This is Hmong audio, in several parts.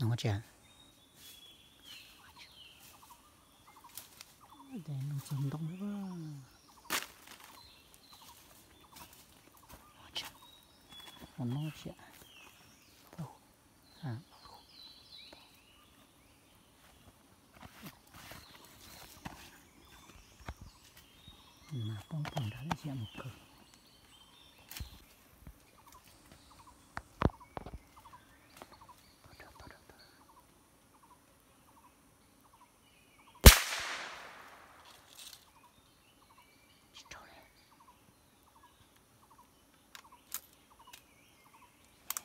Noo tsis, noo txog ntoo. Noo tsis, mas poob poob nrad ib yam mus kawg. Tsis raug li.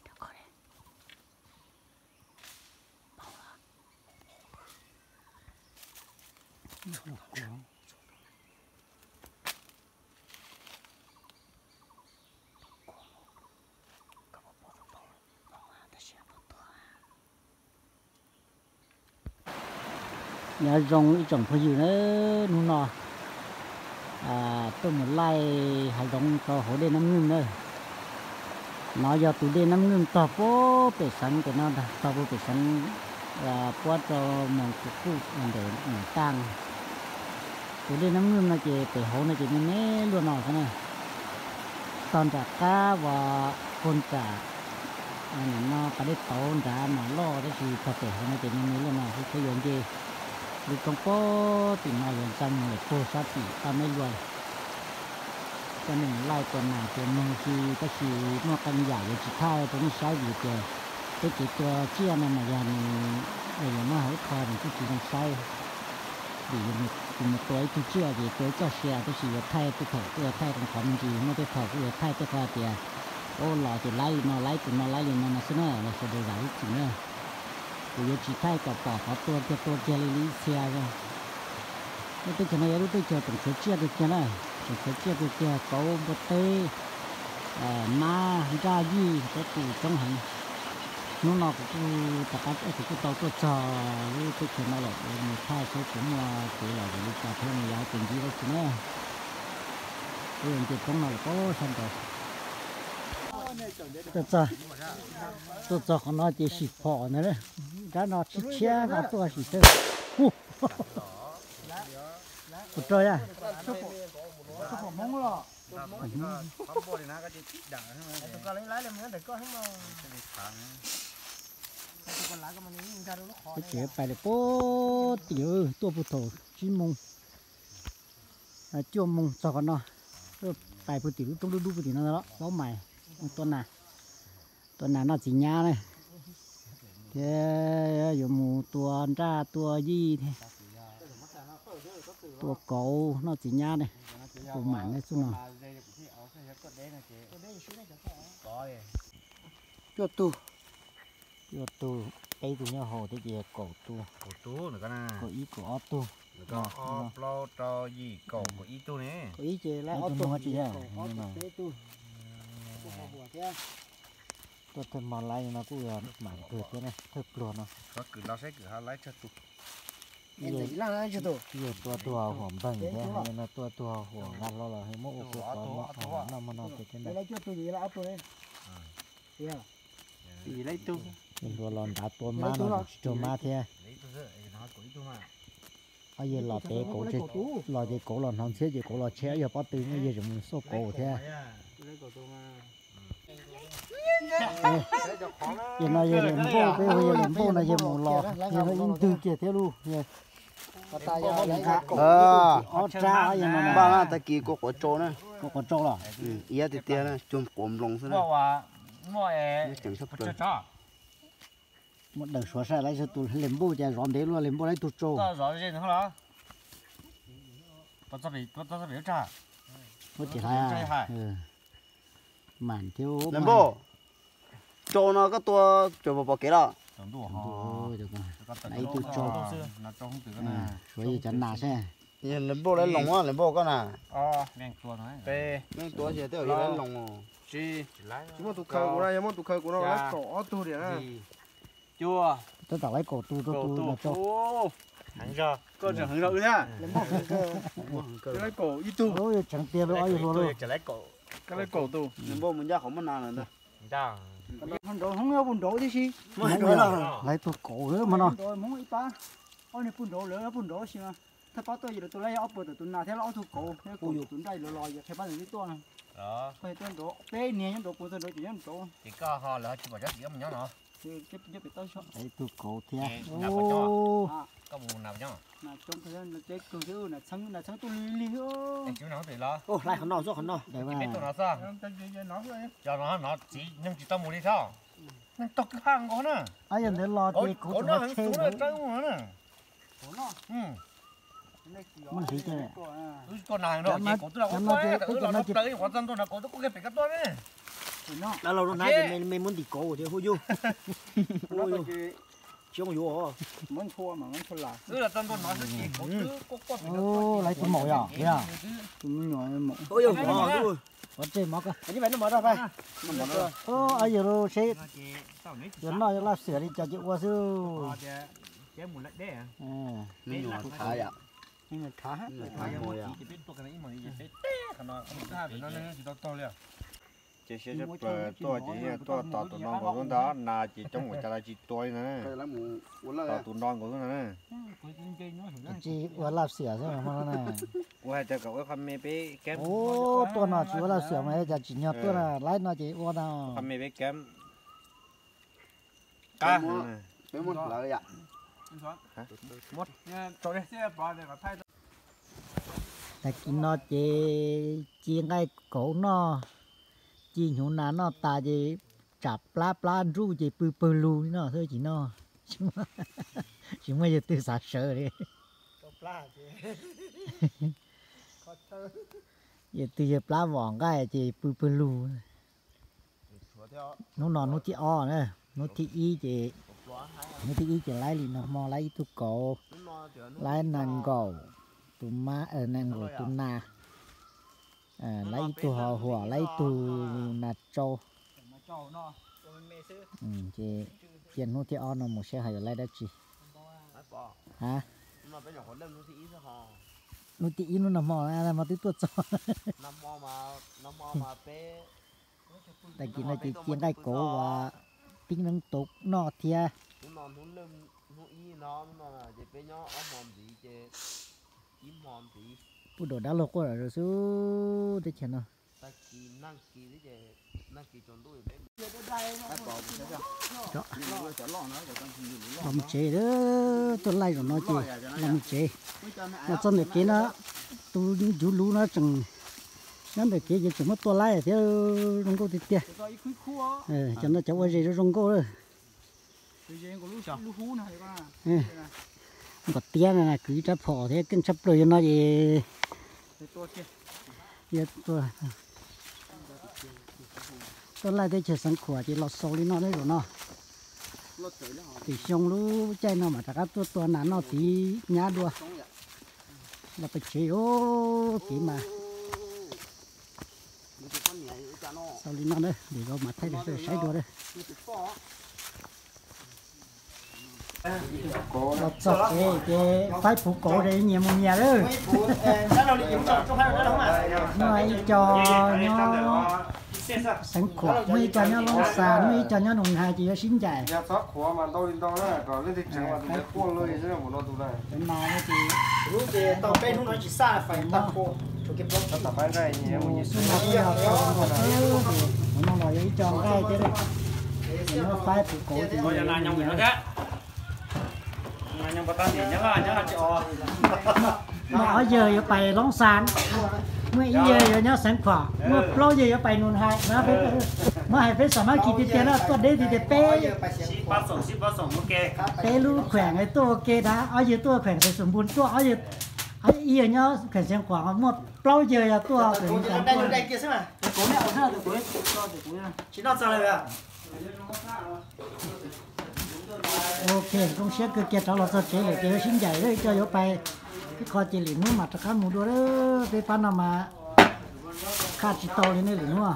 Rau qhov li. Paub los. Koj puas paub, paub tab sis puas tuag. Nyob zoo ib tsoom phooj ywg na, hnub no tuaj mus laij hav zoov rau hauv dej Nab Nwj na. No yog tus dej Nab Nwj tog puag pem xeev ntawm no ntag, tog puag pem xeev puab rau moos kuv kuj ntawm moos taj. Tus dej Nab Nwj no ces pem hauv no ces me me luaj no xwb na. Tog nram qab uas puag nram no pas dej tauv nrad mas loj tab sis tog pem hauv no ces me me luaj no xwb. Peb yuav nce lub roob puag tim no yuav ntxeev mus lawm puag sab tim paj meb luaj. Coj nej mus laij tua nas tua noog xwb tab sis muaj qee yam yuav tsis thaij rau nej saib vim tias peb kev tua tsiaj no mas yog nws, yog nws muaj hauv ib qho nws kuj tsis zoo saib. Vim yus mus tua ib tug tsiaj ces tua ib txoj sia tab sis yuav thaij tej thaum kuj yuav thaij qee qhov me ntsis, muaj tej thaum kuj yuav thaij tej qhov tias ub los ces laib li no, laib tus no, laib li no no xwb na, los sawv daws zam lub txim na. Kuv yuav tsis thaij kom pom qhov tua kiag tua kiag li li ib txhia. Lub teb chaws no yog lub teb chaws tsoom tshuav tsiaj tiag tiag na, tsoom tshuav tsiaj tiag tiag, kauv, npua teb, mab, nraj, yij, tsob tus coob heev. Hnub no kuv kuj rov qab, kuv kuj tau tuaj txog lub teb chaws no lawm, mus thaij saib puas muaj kev lom zem li cas thiab mus yos tes ntsib dab tsi na. Kuv nce roob no lawm puag sab nraud. Tuaj txog, tuaj txog qhov no ces sim phom ntawd, nrab no tshiab tshiab no tuaj sim tawg. Hu, kuv rau yaj. Ces pais lawm puag tim, tuaj puag thaum tsib moos, cuaj moos txog qhov no, pais puag tim lub roob dub dub puag tim no, laub mais, tua nas, tua nas noj txiv nyab na, thiab yuav mus tua nraj tua yij thiab, tua kauv noj txiv nyab ne, tus mam ne xub no. Cuaj tug, cuaj tug, peb tug nyob hauv thiab ces kaum tug, kaum ib kaum ob tug. Plaub rau yim kaum kaum ib tug ne. Kaum ib ces laib ob tug, kaum ob kaum peb tug. Tuaj thawj hmo laib no kuj yog mam kawg thiab ne, thawj pluag no. Yog tua tug huam npeeg thiab, yog no tua tug huam nqa hlo los muab ua kua kov noj hmo no ces thiab na. Yog hluas los nrad tua mab no tsis raug mab thiab. Ob yawg los pem kauv, los ces kauv los hnov ntxhiab ces kauv los tsheb, ob yawg pob tw, ob yawg tseem mus xauj kauv thiab. Ces no yawg Lis Npauj, peb hu yawg Lis Npauj no yawg mus los, yawg ib ntwg kiag thiab lauj. Ob rab, yawg no npaj na, tag kis kua quav tsau na. Kua quav tsau los? Iab tiag tiag na, cog quav nploos xwb na. Muaj daws suav saib, laib tus Lis Npauj cas zov ntev luaj, Lis Npauj laib tug tsau. Muab tim hais, mam thiab. Lis Npauj, tsau no koj tua tseem pom kev los? Ib tug tsau, suav yawg cov nas saib. Lis Npauj laib loos, Lis Npauj koj na. Leej tua ces tej zaum yog laib loos. Tsis muaj tus khaws kuv na, yog muaj tus khaws kuv no laib kaum ob tug diam na. Tab tom laib kaum tus rau tus tsau. Koj tseem heev zog wb thiab. Laib kaum ib tug. Tseev tiag lauj, ob yawg hluas lauj. Koj laib kaum tus. Lis Npauj mus ncaj qhov muaj nas lawm ntag. Nraud Hmoob puj nraud tib si. Lawv tug kauv lawm mas no. Hmoob ib pab, ob niag puj nraud lawv puj nraud si mas. Thawj pab tuaj yog tus lawv ob puas tawm tus nas thiab ob tug kauv thiab kauv tus nraim los los yog qhia pab ntawd twb tuaj no. Tuaj nraud peb niag nyob nraud, puas txog nraud ces nyob nraud. Ces koj ho lawv tsis pom tsob txiv mus nyob no. Ib tug kauv thiab. Koj mus na nyob. Nas tshee tuaj li li. Hlais qhov no, qhov no. Peb tuaj no xwb. Cov no no txiv neeg tsis tau mus li thiab. Neeg tau kwv ha nkaus na. Yog ntawd los ces kuv tus no tshe na. Muaj hliv ces. Wb tuaj nag no ces kauv twb los ua plaws ib qhov txaj ntuj no kauv twb quaj kiag pem koj tuaj ne. Dab laug no na, me muab ntim kauv thiab hu yug. Tsis zoo yuav. Wb los txaj ntuj no xwb ces kauv twb quaj quaj pem koj tuaj. Lawv tus maum yog, tus me nyuam maum. Pov tseg mov ko. Yog yus seb yuav noj yuav laj xiam li cas ces ua xwb. Ces siab tshaj plaws tuaj ces yeej tuaj tos tus no nkaus xwb ntag, nas ces coob ua cas lawv tsis tua li ntag na. Tos tus no nkaus xwb ntag na. Tsis ua laj xiam xwb no na. Kuv hais tias kom ua qho me peb keb. Ub, tuaj no tsis ua laj xiam mas cas tsim nyog tuaj na, laib no ces ua no. Qho me peb keb. Qab. Peb muab hlawv yom. Tag kis no ces ci nqaij kauv noj, ci hnyuv nas noj tas ces tsam plab plab nruj ces pw pawg lug li no xwb ces noj. Tsis muaj yawg twg xav sawv li. Yawg twg yawg plab vom nqaij ces pw pawg lug. Hnub no hnub thib ob na, hnub thib ib ces, hnub thib ib ces laib li no hmo, laib ib tug kauv, laib nas nkaum tus ma, nas nkaum tus nas, laib ib tug hos huam, laib ib tug nas tsau. Ces cia hnub thib ob no mus seb ho yuav laib dab tsi. Ha, hnub thib ib hnub no hmo, hmo twb tuaj txog. Tag kis no ces cia nqaij kauv uas pib neeb tau noj thiab. Pub dam dab laug quaj zom zaws xwb teb chaws no. Los mus tsev, tuaj laij zaum no ces los mus tsev. Los txog ntawm kev no, tus ncuv luv no tseem nyob ntawm kev ces tseem muab tua laij thiab, zoo nkauj tiag tiag. Cov no cov ua zes zoo zoo nkauj lawm. Nkaum tiab no kwv ib rab phom thiab keej tshaj plaws yuav no ces tuaj laij teb chaws Xeev Khuam ces los xaus li no thiab zaum no. Tim xyoo lub caij no mas rov qab tuaj tua nas noj txiv nyab dua. Los pem tsev os, kev mas xaus li no na, lwm zaus mas thaij rau saib dua na. Los txog tsev ces faib puv kauv es nyias mus nyias lawm. Muaj ib co nyob Xeev Khuam, muaj ib co nyob Loob Xas, muaj ib co nyob Nus Nais ces yuav sib ncaim. Cov nas no ces, hnub no los yog ib co nqaij thiab, muab faib puv kauv ces no ob yawg yuav pais Loob Xas, muaj ib yawg yuav nyob Xeev Khuam, muaj plaub yawg yuav pais Nus Nais. Muab hais peb xam mab kis tiag tiag na, tuaj deb tiag tias peb, peb lub khueem tuaj ua ke na, ob yawg tuaj khueem Xeev Xus Npus tuaj, ib yawg nyob khueem Xeev Khuam, muaj plaub yawg yog tuaj khueem Nus Nais. Ok, zoo siab kawg kiag rov los txog tsev lawm ces yuav sib ncaim lawm, ib co yuav pais ib qho ces lwm hnub mam rov qab mus dua lawm. Peb pab no mas khaj tsis tau li nej lwm hnub.